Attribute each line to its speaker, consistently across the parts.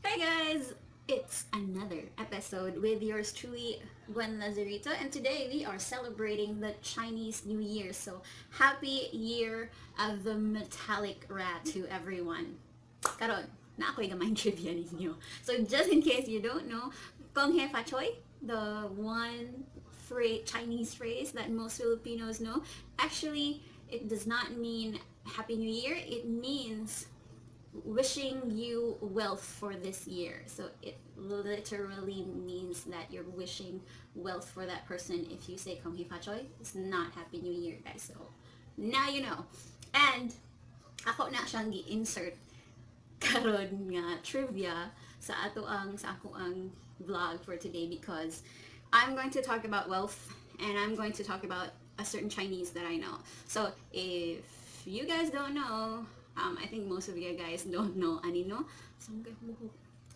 Speaker 1: Hey guys! It's another episode with yours truly, Gwen Lazarito, and today we are celebrating the Chinese New Year. So, happy Year of the Metallic Rat to everyone. Karon, naa ko'y gamay trivia ninyo. So, just in case you don't know, Gong Hei Fa Choi, the one phrase, Chinese phrase that most Filipinos know, actually, it does not mean Happy New Year. It means wishing you wealth for this year. So it literally means that you're wishing wealth for that person if you say Kong Hei Fa Choi. It's not Happy New Year, guys. So now you know. And ako na siyang gi-insert karon nga trivia sa ako ang vlog for today because I'm going to talk about wealth and I'm going to talk about a certain Chinese that I know. So if you guys don't know, I think most of you guys don't know anino. So I'm going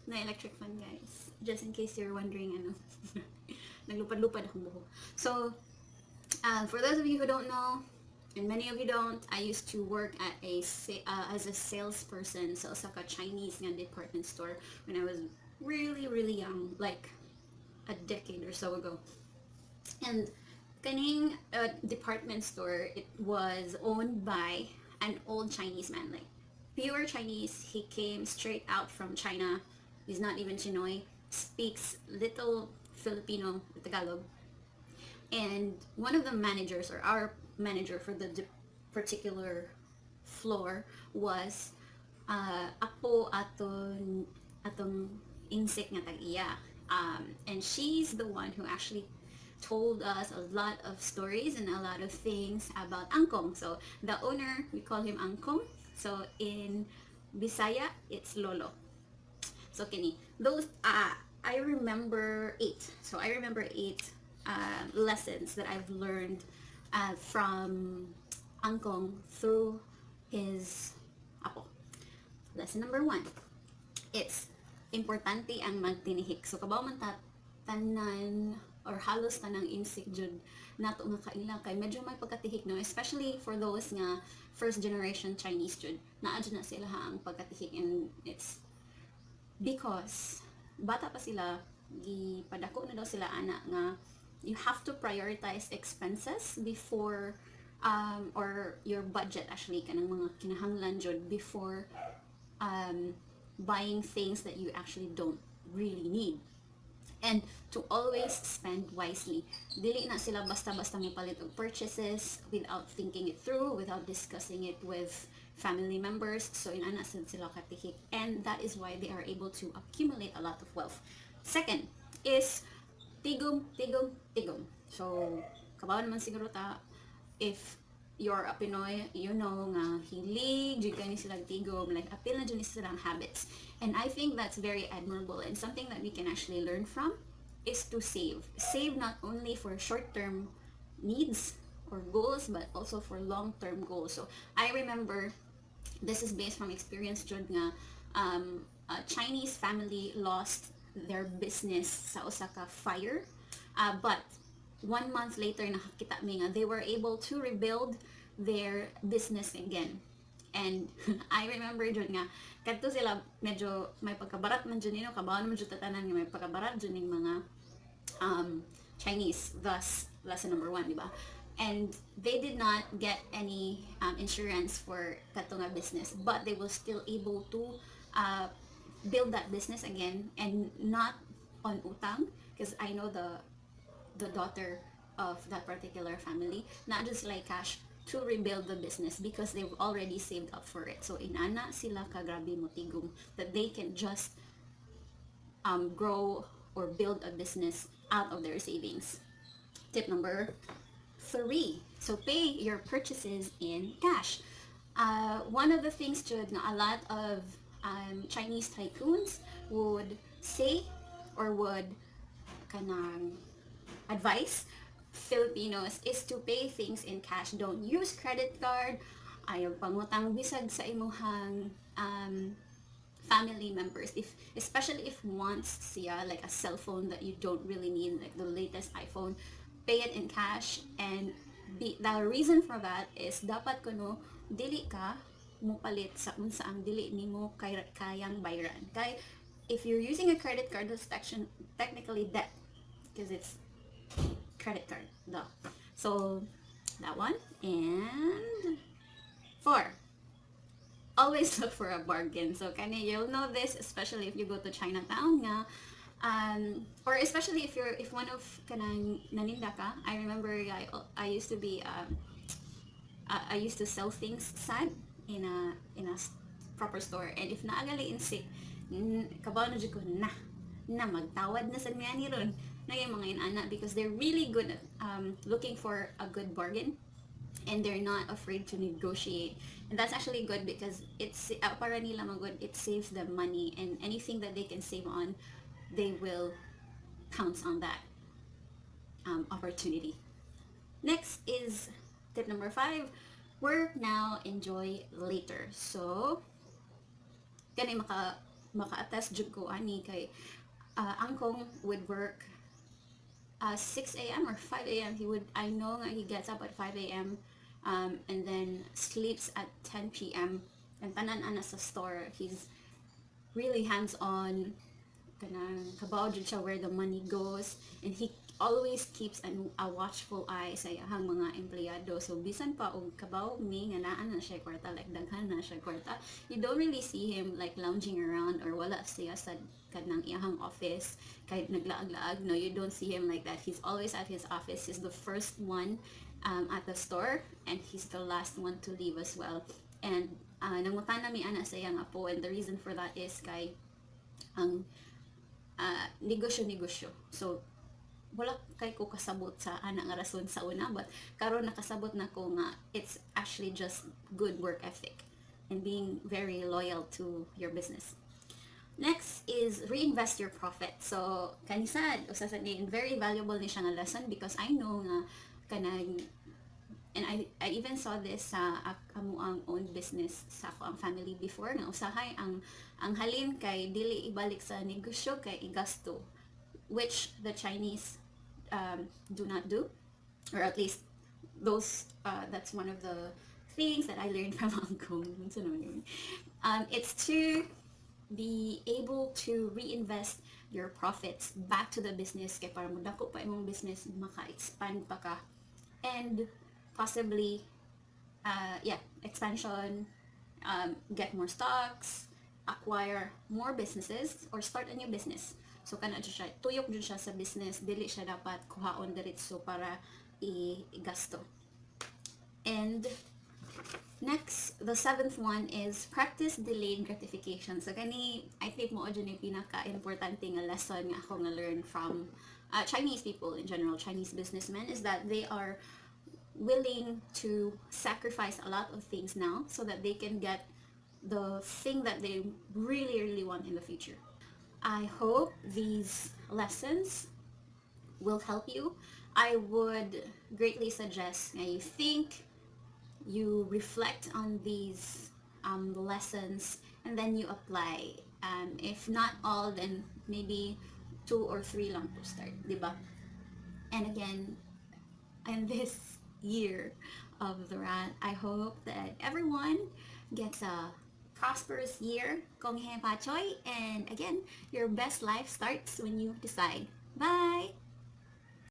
Speaker 1: na electric fan, guys. Just in case you're wondering, ano. Naglupad-lupad akong buhok. So for those of you who don't know, and many of you don't, I used to work at a as a salesperson sa usa ka Chinese nga department store when I was really, really young, like a decade or so ago. And kaning department store, it was owned by an old Chinese man, like pure Chinese. He came straight out from China. He's not even Chinoy. Speaks little Filipino, Tagalog. And one of the managers, or our manager for the particular floor, was apo aton atong insik nga tag-iya. And she's the one who actually told us a lot of stories and a lot of things about Angkong. So the owner, we call him Angkong. So in Bisaya, it's Lolo. So kini, those I remember eight. So I remember eight lessons that I've learned from Angkong through his apo. Lesson number one, it's importante ang magtinihik. So kabaw man ta tanan or halos tanang insik jud nato nga kaila kay medyo may pagkatihik, no, especially for those nga first generation Chinese jud, naa jud na sila ang pagkatihik, and it's because bata pa sila, gipadako na daw sila ana nga you have to prioritize expenses before or your budget, actually, kanang mga kinahanglan jud before buying things that you actually don't really need and to always spend wisely. Dili na sila basta-basta mopalit og purchases without thinking it through, without discussing it with family members. So inana sad sila katihik, and that is why they are able to accumulate a lot of wealth. Second is tigom, tigom, tigom. So kabaw naman siguro ta, if you're a Pinoy, you know nga hilig jud kaayo ni sila tigom, like apil na jud ni silang habits. And I think that's very admirable and something that we can actually learn from is to save. Save not only for short-term needs or goals, but also for long-term goals. So I remember, this is based from experience jud nga a Chinese family lost their business sa usa ka fire. But one month later, nakakita mi nga they were able to rebuild their business again. And I remember jud nga kadto sila medyo may pagkabarat man jud nino, kabaw naman jud tatanan nga may pagkabarat jud ning mga Chinese. Thus lesson number one, di ba? And they did not get any insurance for kato nga business, but they were still able to build that business again and not on utang, because I know the daughter of that particular family, not just like cash to rebuild the business because they've already saved up for it. So inana sila kagrabe motigom that they can just grow or build a business out of their savings. Tip number three. So pay your purchases in cash. One of the things jud nga a lot of Chinese tycoons would say or would kanang advise Filipinos is to pay things in cash. Don't use credit card. Ayaw pangutang bisag sa imuhang family members. If especially if wants siya like a cell phone that you don't really need, like the latest iPhone, pay it in cash. And the reason for that is dapat kuno dili ka mopalit sa unsa ang dili nimo kay kayang bayran. Kay If you're using a credit card, that's technically debt because it's credit card. Duh. So that one. And four, always look for a bargain. So kani, you'll know this, especially if you go to Chinatown nga or especially if one of kanang naninda ka. I remember I used to sell things sad in a proper store, and if naa gali Insik, kabaw na jud ko na magtawad na sad mi ani ron na yung mga inana, because they're really good at looking for a good bargain and they're not afraid to negotiate. And that's actually good because it's para nila man good, it saves them money, and anything that they can save on, they will pounce on that opportunity. Next is tip number 5: work now, enjoy later. So kani maka-attest jud ko ani kay angkong would work 6 a.m. or 5 a.m. He would, I know nga he gets up at 5 a.m. And then sleeps at 10 p.m. And tanan ana sa store. He's really hands-on. Kanang kabaw jud siya where the money goes, and he always keeps a watchful eye sa iyahang mga empleyado. So bisan pa og kabaw mi nga naa na siya kwarta, like daghan na siya kwarta, you don't really see him like lounging around or wala siya sa kanang iyahang office kahit naglaag-laag. No, you don't see him like that. He's always at his office. He's the first one at the store and he's the last one to leave as well. And nangutana mi ana sa iyang apo, and the reason for that is kay ang negosyo-negosyo. So wala kay ko kasabot sa ana nga rason sa una, but karon nakasabot na ko nga it's actually just good work ethic and being very loyal to your business. Next is reinvest your profit. So kani sad, usa sa ni very valuable ni siya nga lesson because I know nga kanang, and I even saw this sa amoang own business sa akoang family before, nga usahay ang halin kay dili ibalik sa negosyo kay igasto, which the Chinese do not do, or at least those that's one of the things that I learned from Angkong. Unsa naman yun? It's to be able to reinvest your profits back to the business kay para mudako pa imong business, maka-expand pa ka, and possibly yeah, expansion, get more stocks, acquire more businesses or start a new business. So kana jud siya, tuyok jud siya sa business, dili siya dapat kuhaon diretso para i-gasto. And next, the seventh one is practice delayed gratification. So kani, I think mao jud ni pinaka-importante nga lesson nga ako nga learn from Chinese people in general, Chinese businessmen, is that they are willing to sacrifice a lot of things now so that they can get the thing that they really, really want in the future. I hope these lessons will help you. I would greatly suggest nga you think, you reflect on these lessons, and then you apply. If not all, then maybe two or three lang to start, di ba? And again, in this Year of the Rat, I hope that everyone gets a prosperous year. Gong Hei Fa Choi. And again, your best life starts when you decide. Bye!